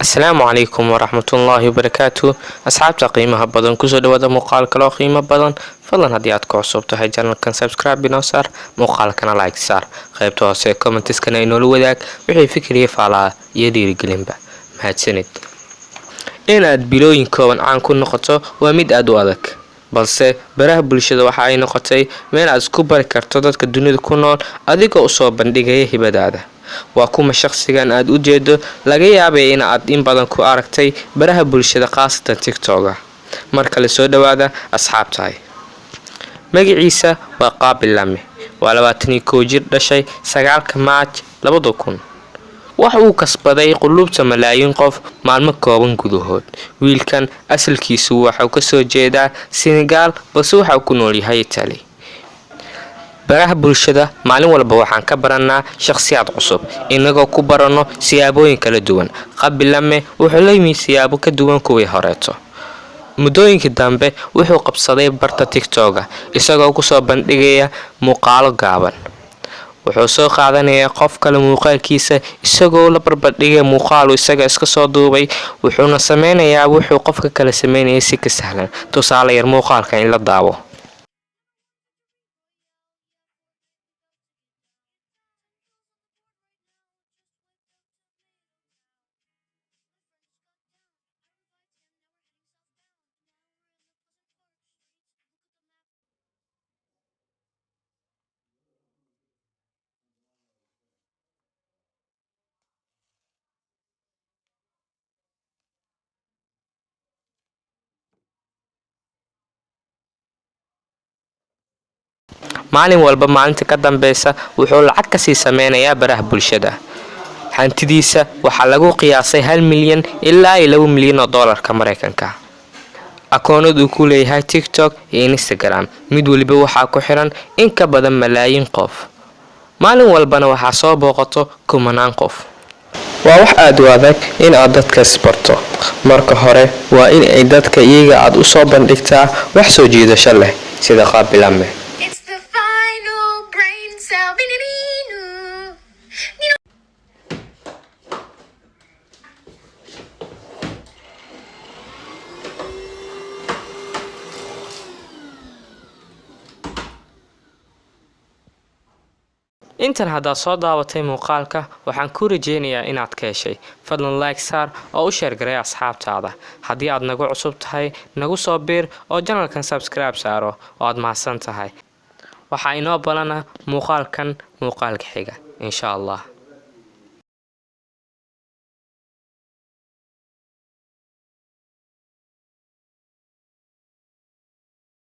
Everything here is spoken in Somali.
Asalaamu calaykum waraxmatullaahi wabarakaatu. Asxaabta qiimaha badan, kusoo dhawaada muuqaal kaloo qiimo badan. Fadlan haddii aad ku cusub tahay channelkan, subscribe inoo saar, muuqaalkana like saar, qaybta hoose commentiskana inoola wadaag wixii fikriya, faalaha iyo dhiirigelinba. Mahadsanid. Inaad bilooyin kooban caan ku noqoto waa mid aada u adag, balse baraha bulshada waxa ay noqotay meel aad isku bari karto dadka dunida ku nool, adigoo usoo bandhigaya hibadaada. Waa kuma shaqsigan aad u jeedo? Laga yaabay in aad in badan ku aragtay baraha bulshada, khaasatan TikToka. Mar kale soo dhawaada, asxaabtahay. Magaciisa waa Khaby Lame, waa 21 jir, dhashay 9-ka Maaj 2000. Waxa uu kasbaday qulubta malaayiin qof maalmo kooban gudahood. Wiilkan asalkiisu waxuu kasoo jeedaa Senegal, balse waxauu ku noolyahay Italy. Baraha bulshada maalin walba waxaan ka baranaa shakhsiyaad cusub, inagoo ku baranno siyaabooyin kala duwan. Khaby Lame wuxuu la yimid siyaabo ka duwan kuwii horeeto. Muddooyinkii dambe wuxuu qabsaday barta TikToka, isagoo kusoo bandhigaya muuqaalo gaaban. Wuxuu soo qaadanayaa qof kale muuqaalkiisa, isagoo la barbardhigaya muuqaalu isaga iska soo duubay, wuxuuna sameynayaa wuxuu qofka kale sameynayay si ka sahlan. Tusaale yar, muuqaalka in la daawo. Maalin walba maalinta ka dambeysa wuxuu lacag kasii sameynayaa baraha bulshada. Hantidiisa waxaa lagu qiyaasay 1 milyan ilaa iyo 2 milyan oo doolarka Mareykanka. Akoonad uu ku leeyahay TikTok iyo Instagram mid waliba waxaa ku xiran in ka badan malaayiin qof, maalin walbana waxaa soo booqato kumanaan qof. Waa wax aada u adag in aad dadkaas barto. Marka hore waa in ay dadka iyaga aad usoo bandhigtaa wax soo jiidasho leh, sida Khaby Lame. It's the final brain cell. Nino. Intan haddaad soo daawatay muuqaalka, waxaan ku rajeynayaa inaad ka heshay. Fadlan like saar oo u share garay asxaabtaada. Haddii aad nagu cusub tahay, nagu soo biir oo channelkan subscribe saaro, oo aad mahadsan tahay. Waxaa inoo balana muuqaalkan muuqaalka xiga, insha Allah.